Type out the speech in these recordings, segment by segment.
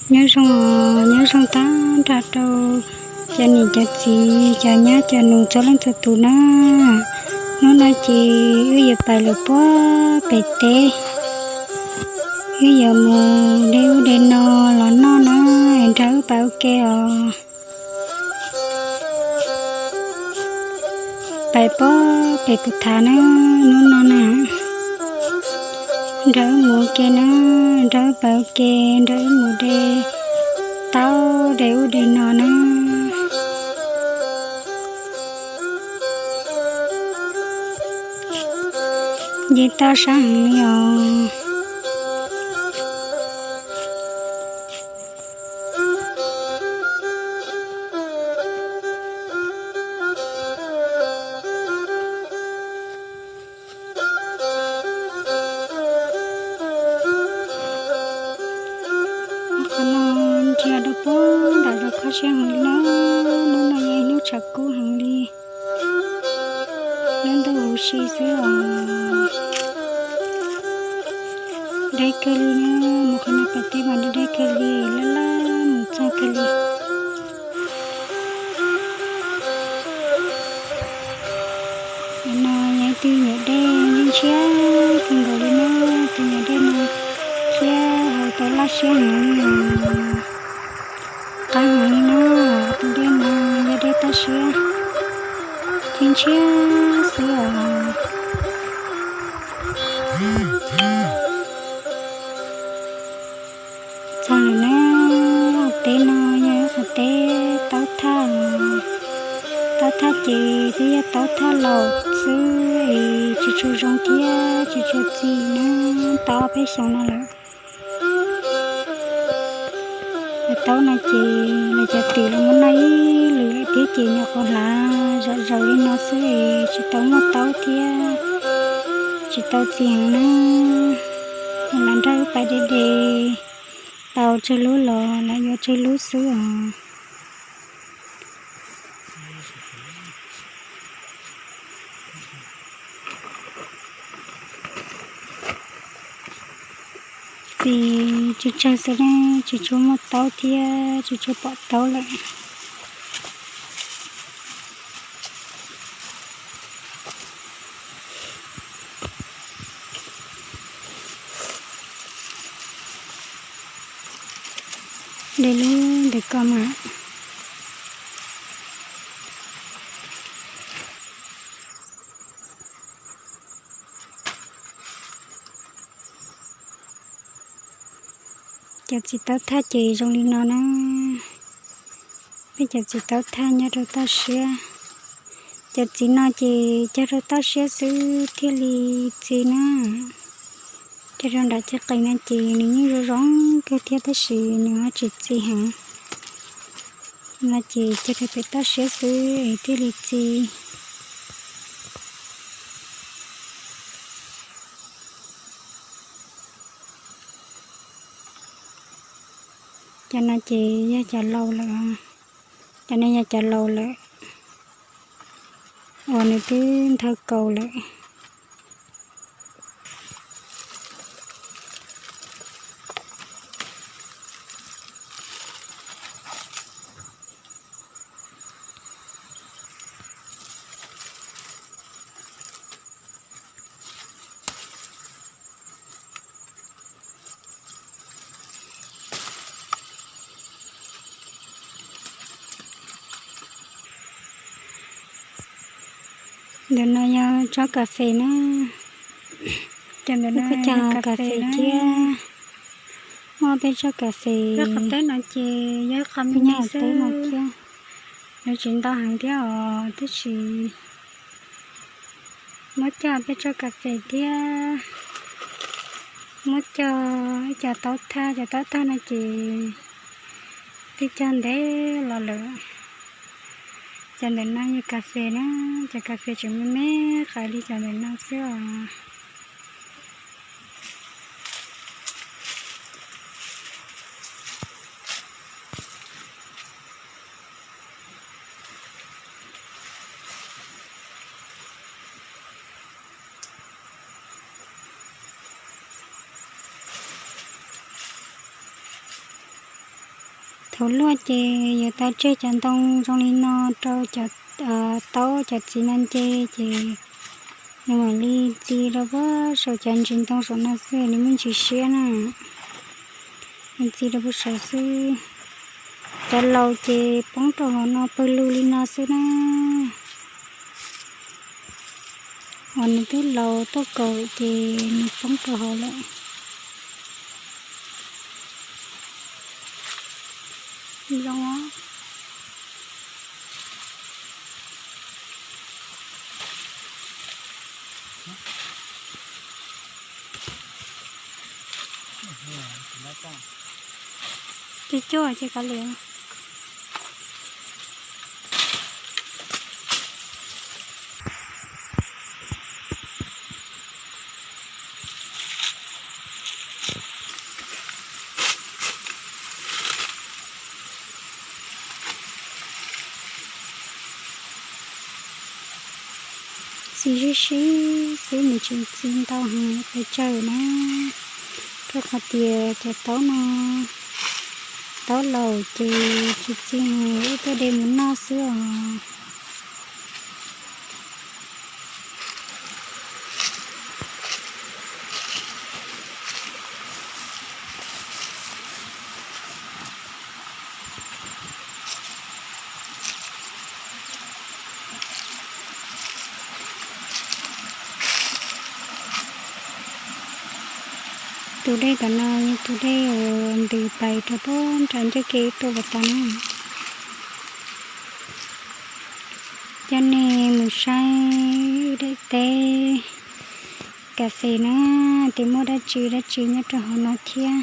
Nyob zoo, nyob zoo tag nrho rau cov niam cov txiv, cov nyab cov nus txhua leej txhua tus na. Hnub no ces wb yuav pais lawm puag pem teb, wb yuav mus de ub de no los noj na, es nrog wb pais ua ke os. Pais puag pem kuv thav na, hnub no na, nrog wb mus ua ke na, nrog wb pais ua ke, nrog wb mus de taub de ub de no na. Nce toj sab heev li os. Qhov no ntsia rau puag nram zos Khob Siab heev li na, hnub no yog hnub tshav kub heev li. Lub ntuj huv si xwb os. Deb kawg li na, mus qhov no pem teb mas deb deb kawg li, laj laj mus txog kawg li. Cov no yog ib tug nyuam dej ntshiab kawg nkaus li na, tus nyuam dej no thiab hauv tau laj siab heev li os. Qab heev li na, tus dej no yog dej toj siab, thiab ntshiab xwb os. Txog lawm na, teb no yog ib qhov teb taub thaj, taub thaj ces twb yog taub thaj laus xwb es tsis tshua zoo thiab tsis tshua txi na, tau ob peb xyoos no lawm. Cov taub no ces lawv cov twm los muab noj ib lwm lawm thiab ces nyuam qhuav hlav zom zaws li no xwb es tsis tau muaj taub thiab tsis tau txi heev na. Lawv nrog wb pais de de, tau tsawg lub los lawv yuav tsawg lub xwb os. Txi tsawg tsawg xwb ne, tsis tshua muaj taub thiab tsis tshua pom taub lawm. De lub ntawm ko mas. Cov txiv taub thaj ces zoo li no na. Peb cov txiv taub thaj nyob rau toj siab. Cov txiv no ces cog rau toj siab xwb thiaj li txi na. Cog rau nram ceg qees no ces nws yeej zoo zoo kawg thiab tab sis nws ho tsis txi heev. No ces cog rau pem toj siab xwb es thiaj li txi. Cov no ces yog cov laus lawm. Cov no yog cov laus lawm uas nws twb nthawv kaus lawm. Ntawm no yog tsob kas fes na. Cov ntawm no cog kas fes thiab. Muaj peb tsob kas fes. Qhov teb no ces yog qhov me me xwb, lawv tsis ntau heev thiab os, tab sis muab cog peb tsob kas fes thiab. Muab cog ib co taub thaj, cov taub thaj no ces twb cog ntev los lawm. Cov ntawm no yog kas fes na, cov kas fes tseem me me qaws li cov ntawm no xwb os. Thaum luaj ces yuav tau tseg cov ntoo zoo li no rau cov taub cov txiv no nce, ces nws mam li txi rau puag saum cov ntsis ntoo saum no xwb, nws muaj ntsis siab na. Nws txi rau puag saum xwb. Cov laus ces poob rau hauv no pawg lug li no xwb na. Uas nws twb laus tuaj kaum ces nws poob rau hauv lawm. Zoo. Ces cuaj ces kav liam. Txi sib sib xwb, nws tsis txi ntau heev pes tsawg na, rau qhov tias cov taub no, taub laus ces tsis txi heev, wb tuaj de mus noj xwb os. Tus dej tom no yog tus dej uas ntws pais rau puag nram ncauj ke tuaj los tau na. Coj nej mus saib daim teb kas fes na, tias muaj dab tsi dab tsi nyob rau hauv no thiab.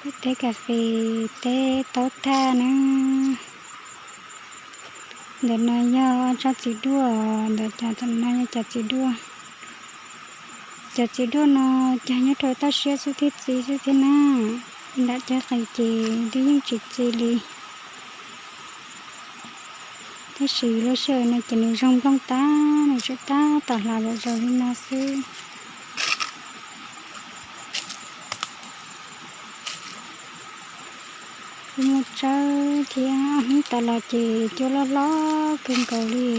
Daim teb kas fes, teb taub thaj na. Ntawm no yog tsob txiv duaj, ntawm cov no yog cov txiv duaj. Cov txiv duaj no cog nyob rau toj siab xwb thiaj txi xwb thiab na. Nram cov qis ces twb yeej tsis txi li. Tab sis lub sij hawm no ces nws zoo nplooj tag, nws tseem tab tom hlav zom zaws li no xwb. Kuj muaj tsawb thiab, hnub tas los ces cua loj hlob kawg nkaus li,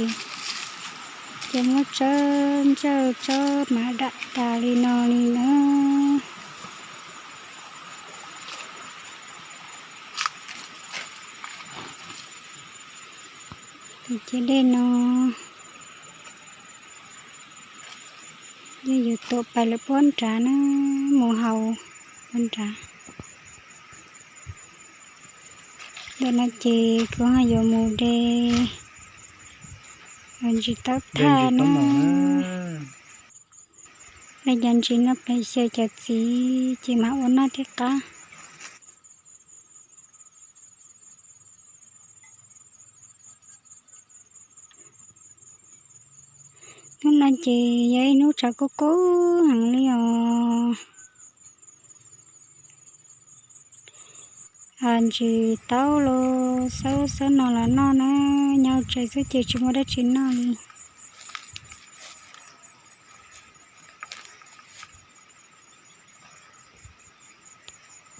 ces muaj tsawb ntsawj tsawb mas dam tas li no li na. Tus ciav dej no yog yuav tuam pais lawm puag nrad na, mus hauv puag nrad. Ntawm no ces kuv ho yuav mus de ntsis taub thaj na. De cov ntsis no pais xyaw cov txiv ces mam ua noj thiab qab. Hnub no ces yog ib hnub tshav kub kub heev li os. Ntsis taub los xawb xawb no los noj na, nyob tsev xwb ces tsis muaj dab tsi noj li.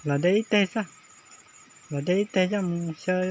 Los de ib teg xwb, los de ib teg coj mus xyaw.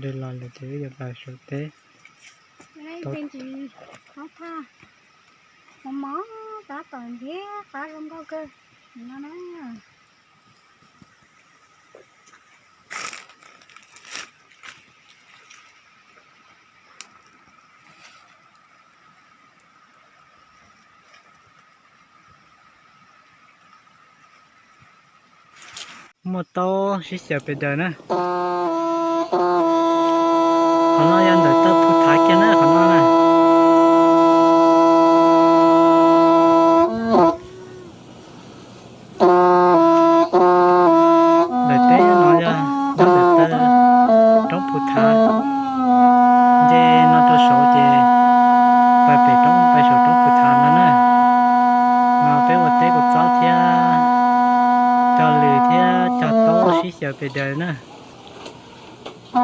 Dej los lawm ces wb yuav pais saum teb. Tau. Mos mos tab tom ntiav qab zoo nkauj kawg no na. Muaj taub sib xyaw pes daws na. Qhov no yog ntawm taw Phu Thav kiag na, qhov no na. Ntawm teb no yog nyob ntawm taw roob Phu Thav. Nce no rau saud ces pais pem roob, pais saum roob Phu Thav no na. No peb ua teb kuj txob thiab cog lws thiab cog taub sib xyaw pes daws na.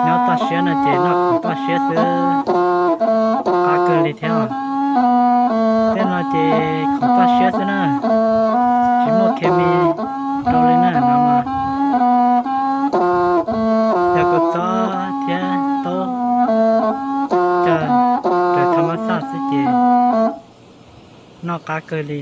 Nyob toj siab no ces noj khoom toj siab xwb, qab kawg li thiab. Tej no ces khoom toj siab xwb na, tsis muaj khes mis rau li na no. Yog kua txob thiab taub cog raws tham mas xaj xwb ces noj qab kawg li.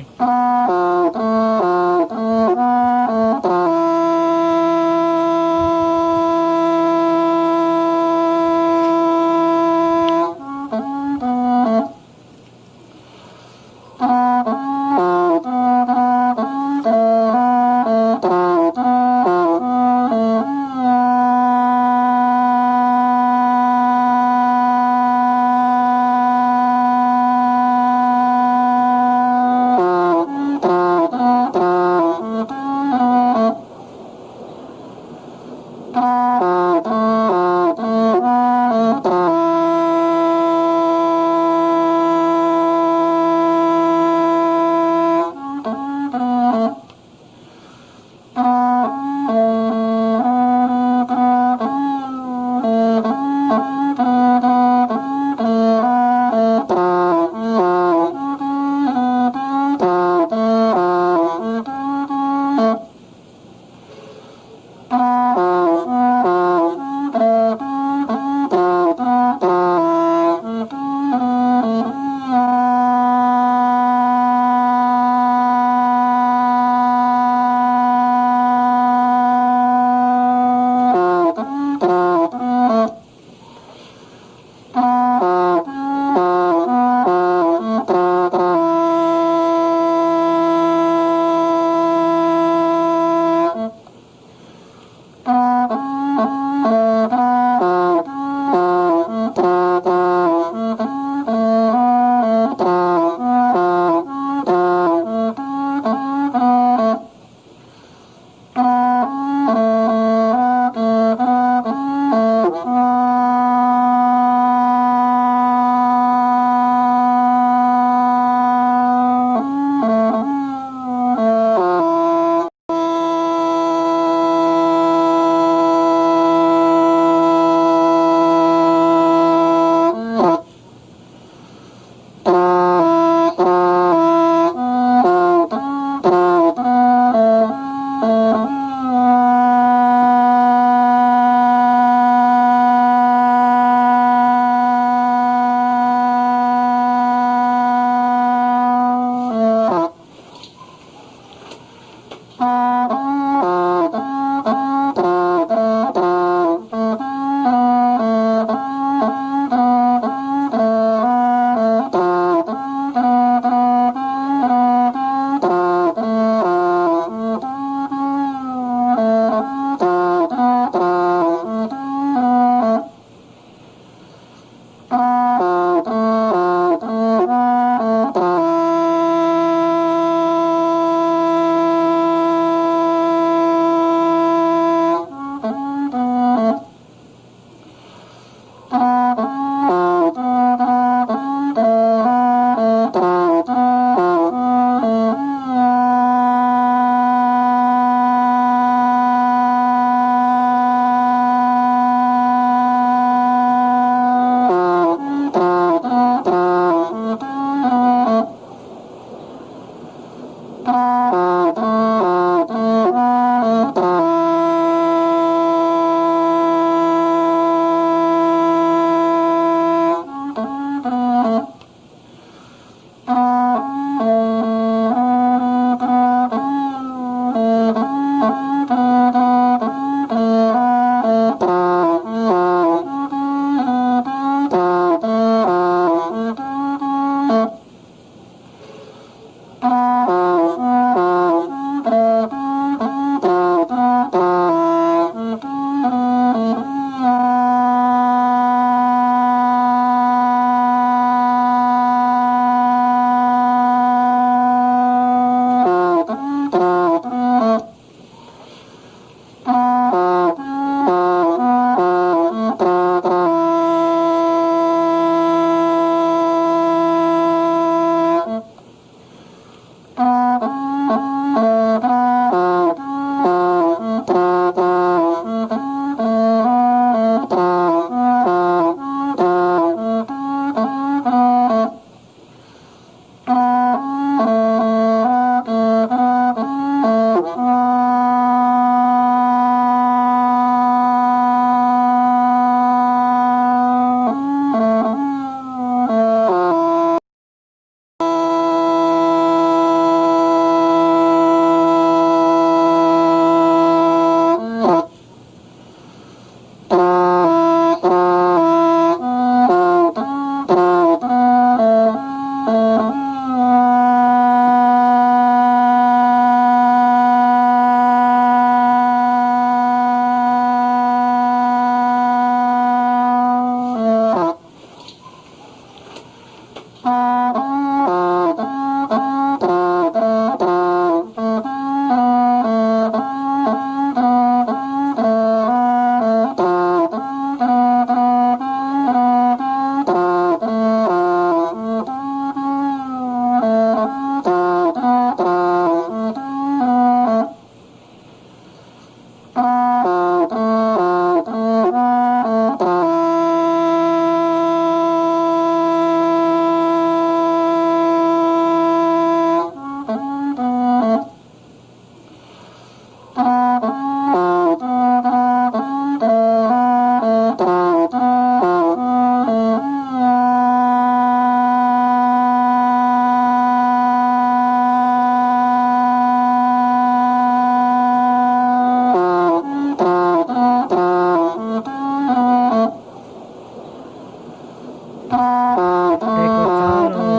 Ces kuv txhob los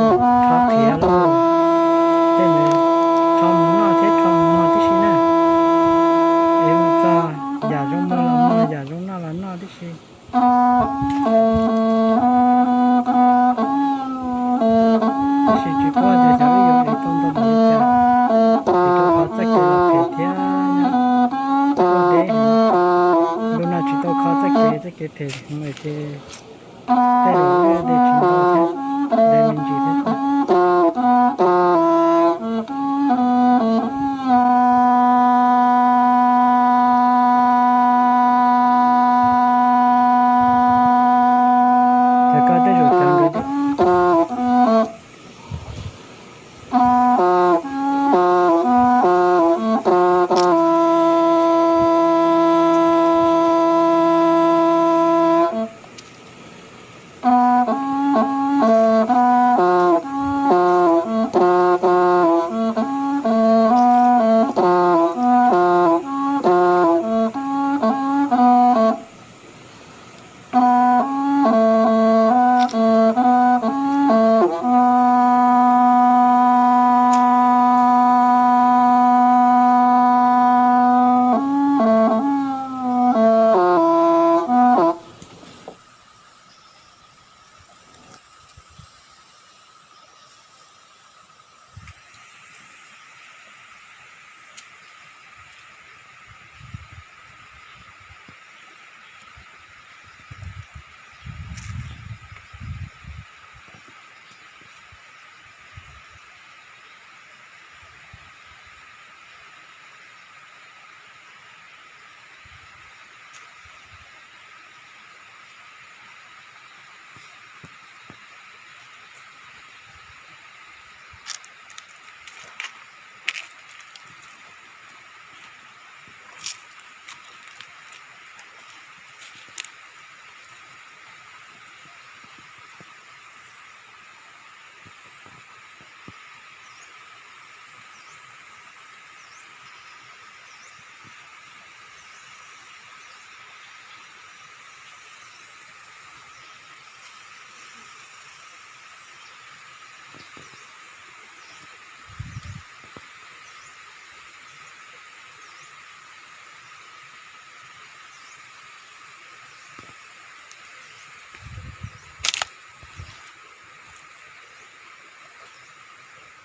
rho qhiav los, tej ntawd rho mus noj thiab rho mus no tib si na. Es mus txog yam zoo noj los noj, yam zoo noj los noj tib si. Tab sis tsis paub tias xyov wb yuav ev tau ntau npaum li cas, es rau qhov txoj kev los phem thiab, tuaj deb heev. Ntu no tsis tau kho txoj kev, txoj kev phem heev lawm ces tej zaum wb de tsis tau thiab, de me ntsis thiab xwb. Ces koj tej zaum cov nkawd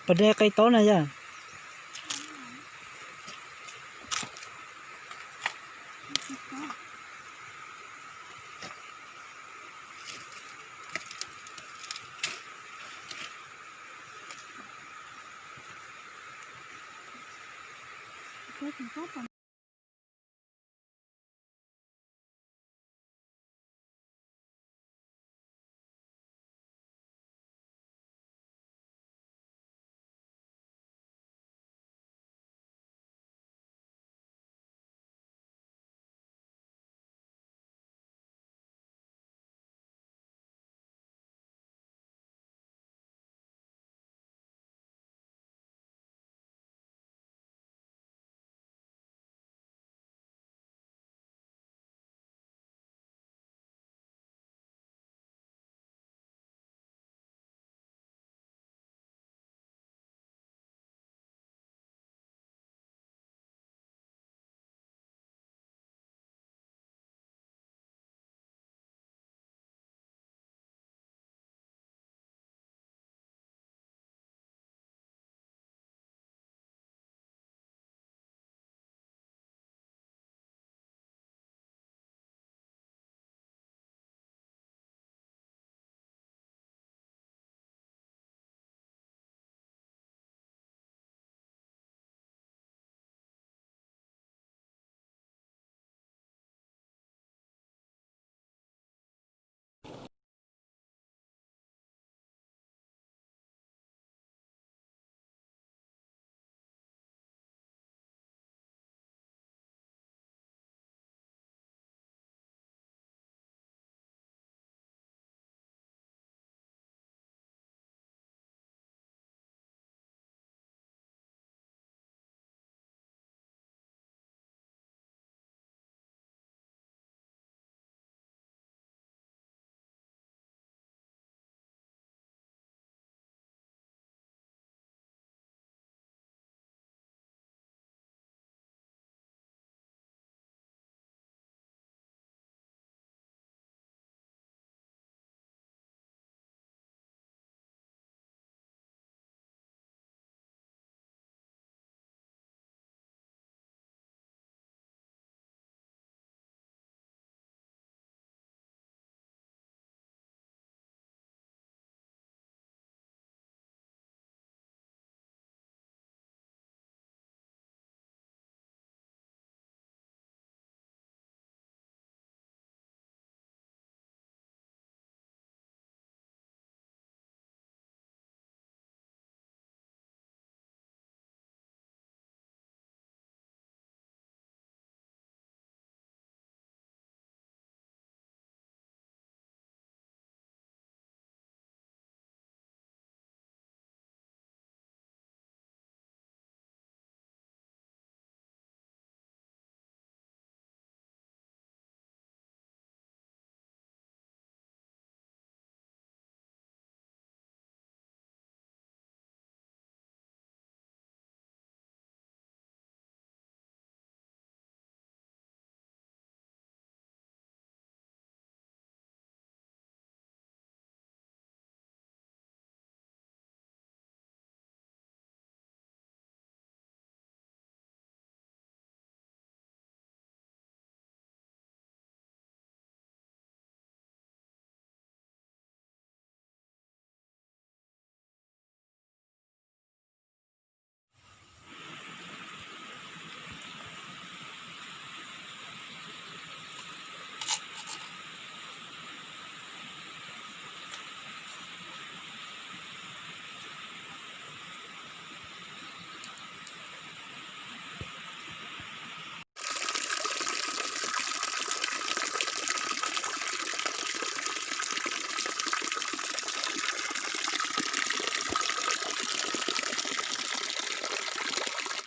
Puas de qe taub na yog?